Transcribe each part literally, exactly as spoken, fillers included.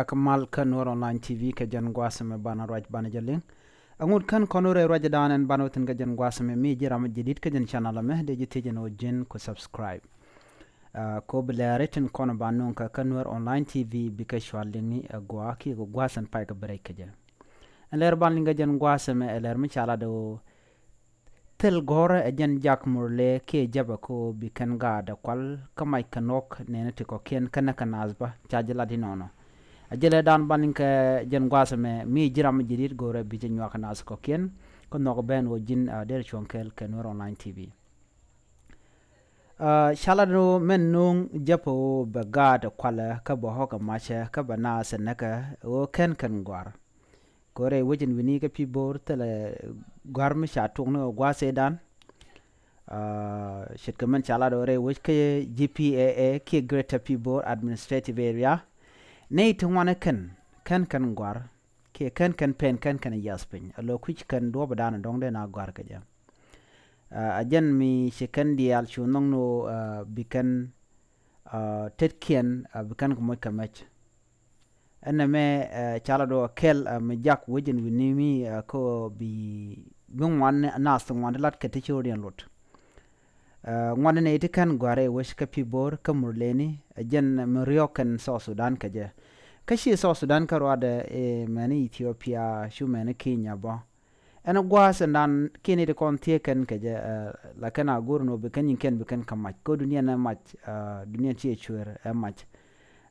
Kä mal kä Nuer Online T V kɛ jɛn gua̱a̱th ɛmɛ banɛ ruac banɛ jɛ liŋ. Aŋut kän kɔn wä rɛy ruacdan ɛn banɛ wä thi̱n kɛ jɛn gua̱a̱th ɛmɛ, mi ji̱ ram ji̱ di̱t kɛ jɛn channel ɛmɛ, dee ji̱ thiec ɛn ɣöö ji̱n ku subscribe. Aa, kɛ ɣöö bi lɛri tin kɔn ba nööŋ kɛ kä Nuer Online T V bikɛ cua liŋni ɛ gɔaa kiɛ kɛ gua̱a̱th ɛn pay kɛ bi rɛc kɛ jɛ. Ɛn lɛr ban liŋ kɛ jɛn gua̱a̱th ɛmɛ ɛ lɛr mi ca lat ɣöö thil gɔ̱rä ɛ jɛn Jack Murle kiɛ Jäpɛ kɛ ɣöö bi kɛn gaat ɛ kual kä mac kɛ nuɔ̱k nɛɛni ti kɔ̱kiɛn kä näk kɛ naath bä ca ji̱ lat inɔnɔ. Ɛ jɛn lɛr dan ban liŋ kɛ jɛn gua̱a̱th ɛmɛ, mi ji̱ ram ji̱ di̱t go̱rɛ bi jɛ nyuak kɛ naath kɔ̱kiɛn kä nhɔk ben ɣöö ji̱n, aa, derɛ cuɔ̱ŋ kɛɛl kɛ Nuer Online T V. Aa, ca lat ɣöö mɛn nööŋ Jäpɛ ɣöö bɛ gaat ɛ kualɛ kä bɛ ɣɔ̱kɛ macɛ kä bɛ naath ɛ näkɛ ɣöö kɛn kɛn gɔ̱a̱r. Kɛ ɣöö rɛy wec in wi̱ni kä Pi̱i̱ Bo̱o̱r thilɛ gɔ̱a̱r mi ca tok ni ɣöö gua̱a̱th ëëdan. Aa, ce̱tkɛ mɛn ca lat ɣöö rɛy wec kä G P A A kiɛ Greater Pi̱i̱ Bo̱o̱r Administrative Area, nɛy ti ŋuan ɛ kɛn, kɛn kɛn gɔ̱a̱r kiɛ kɛn kɛn pɛn, kɛn kɛn yiath piny. Alo kui̱c kɛn duɔ̱ɔ̱p ɛ da̱a̱n ɛ dɔ̱ŋ dee na gɔ̱a̱r kɛ jɛ. Aa, ɛ jɛn mi ci kɛn diaal cu nhɔk ni ɣöö, aa, bi kɛn, aa, tetkiɛn, aa, bi kɛn kɛ moc kɛ mɛc. Ɛn nɛmɛ, aa, ca lat ɣöö kɛl, aa, mi jak wec in wi̱ni mi, aa, kä ɣöö bi, bi ŋuan naath ti ŋuan ti lat kɛ ti ci rɔ̱diɛn luɔt. Aa, ŋuan nɛy ti kɛn gɔ̱a̱r rɛy wec kä Pi̱i̱ Bo̱o̱r kä Murleni, ɛ jɛn mi riɔ̱k kɛn South Sudan kɛ jɛ. Kä ci South Sudan kä ruadɛ, ɛ, mɛni Ethiopia, cu mɛni Kenya bä. Ɛn gua̱a̱th ɛn dan kiɛ nɛy ti kɔn thiee kɛn kɛ jɛ, aa, la kɛn a go̱r ni ɣöö bi kɛn nyin kɛn bi kɛn kä mac. Kä duŋdiɛn ɛ mac, aa, duŋdiɛn ci ɛ cueer ɛ mac.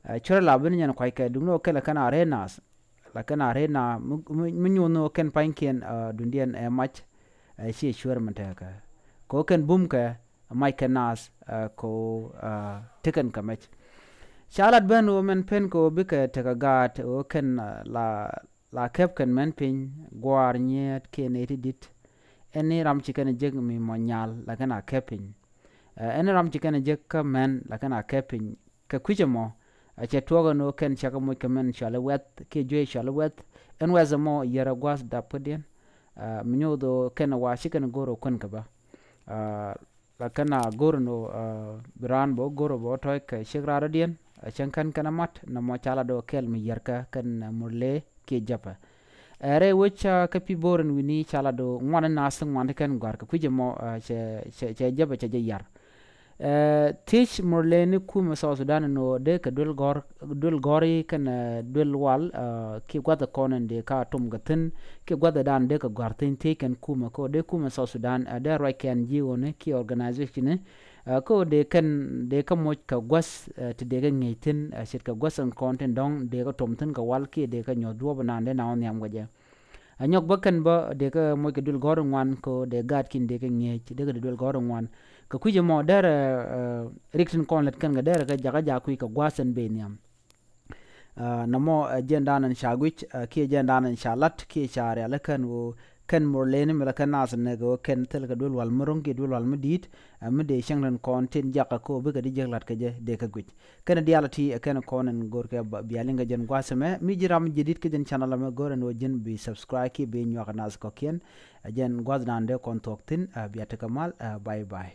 Aa, cueer la bi ni nyɛn kuackɛ duŋni ɣöö kɛn la kɛn a rɛy naath. La kɛn a rɛy naath mi, mi, mi nyuɔ̱th ni ɣöö kɛn pa̱nykiɛn, aa, duŋdiɛn ɛ mac, aa, ci ɛ cueer min tekɛ. Kɛ ɣöö kɛn bumkɛ mac kɛ naath, aa, kɛ ɣöö, aa, tekɛn kɛ mɛc. Ca lat ben ɣöö mɛn pen kɛ ɣöö bikɛ tekɛ gaat ɣöö kɛn, aa, la la kɛp kɛn mɛn piny, gua̱a̱r, nyiet kiɛ nɛy ti di̱t. Ɛn ni ram ci kɛn jek mi mɔ nyal la kɛn a kɛp piny. Ɛ, ɛn ni ram ci kɛn jek kä mɛn la kɛn a kɛp piny. Kɛ kui̱c ɛmɔ, ɛ, cɛ tuɔɔk ɛn ɣöö kɛn cakɛ moc kɛ mɛn cuali wɛth kiɛ juey cuali wɛth. Ɛn wɛth ɛmɔ yɛr ɛ gua̱a̱th dap kädiɛn. Ɛ, mi nyuuth ɣöö kɛn ɛ wa ci kɛn go̱r ɛ kuän kɛ bä. Ɛ, la kɛn a go̱r ni ɣöö, aa, bi raan bä go̱r bä tɔ̱ɔ̱c kɛ ciek raar rɔ̱diɛn, aa, cäŋ kɛn kɛn a mat, nɔmɔ ca lat ɣöö kɛl mi yärkä kɛn, aa, Murle kiɛ Jäpɛ. Ɛ, rɛy wec, aa, kä Pi̱i̱ Bo̱o̱r in wi̱ni ca lat ɣöö ŋuan naath ti ŋuan ti kɛn gɔ̱a̱r kɛ kui̱c ɛmɔ, aa, cɛ, cɛ, cɛ Jäpɛ cɛ jɛ yar. Ɛ, thiec Murle ni kumɛ South Sudan ni ɣöö dee kɛ duel gɔ̱r, duel gɔ̱ri kɛn, aa, duel wal, aa, kiɛ gua̱th kɔn in dee ka tum kɛ thi̱n, kiɛ gua̱th dan dee kɛ gɔ̱a̱r thi̱n thiec kɛn kumɛ kɛ ɣöö dee kumɛ South Sudan, aa, dee ruac kɛn ji̱ ɣööni kiɛ organization ni, aa, kɛ ɣöö dee kɛn dee kä moc kɛ gua̱th, aa, ti dee kɛ ŋi̱eec thi̱n, aa, ce̱tkɛ gua̱th in kɔn tin dɔ̱ŋ dee kɛ tom thi̱n kɛ wal kiɛ dee kɛ nyuɔ̱th duɔ̱ɔ̱p inan dee na wä nhiam kɛ jɛ. Aa, nyɔk bä kɛn bä dee kɛ moc kɛ duel gɔ̱r in ŋuan kɛ ɣöö dee gaatkiɛn dee kɛ ŋi̱eec, dee kɛ duel gɔ̱r in ŋuan. Kɛ kui̱c ɛmɔ derɛ, aa, rik tin kɔn lät kɛn kɛ derɛ kɛ jakä jakui̱ kɛ gua̱a̱th in ben nhiam. Aa, nɔmɔ, aa, jɛn dan in ca guic, aa, kiɛ jɛn dan in ca lat kiɛ ca rial kɛn ɣöö kɛn Murleni mi la kɛn naath in nɛk ɣöö kɛn thil kɛ duel wal mi ro̱ŋ kiɛ duel wal mi di̱i̱t, aa, mi dee cäŋ tin kɔn tin jakä kɛ ɣöö bikɛ di jiäk lat kɛ jɛ dee kɛ guic. Kɛn diaal ti, aa, kɛn kɔn in go̱rkɛ bia liŋ kɛ jɛn gua̱a̱th ɛmɛ, mi ji̱ ram ji̱ di̱t kɛ jɛn channel ɛmɛ go̱r ɛn ɣöö ji̱n bi subscribe kiɛ bi nyuak naath kɔ̱kiɛn. Aa, jɛn gua̱a̱th dan dee kɔn thuɔ̱k thi̱n, aa, bia tekɛ mal, aa, bye bye.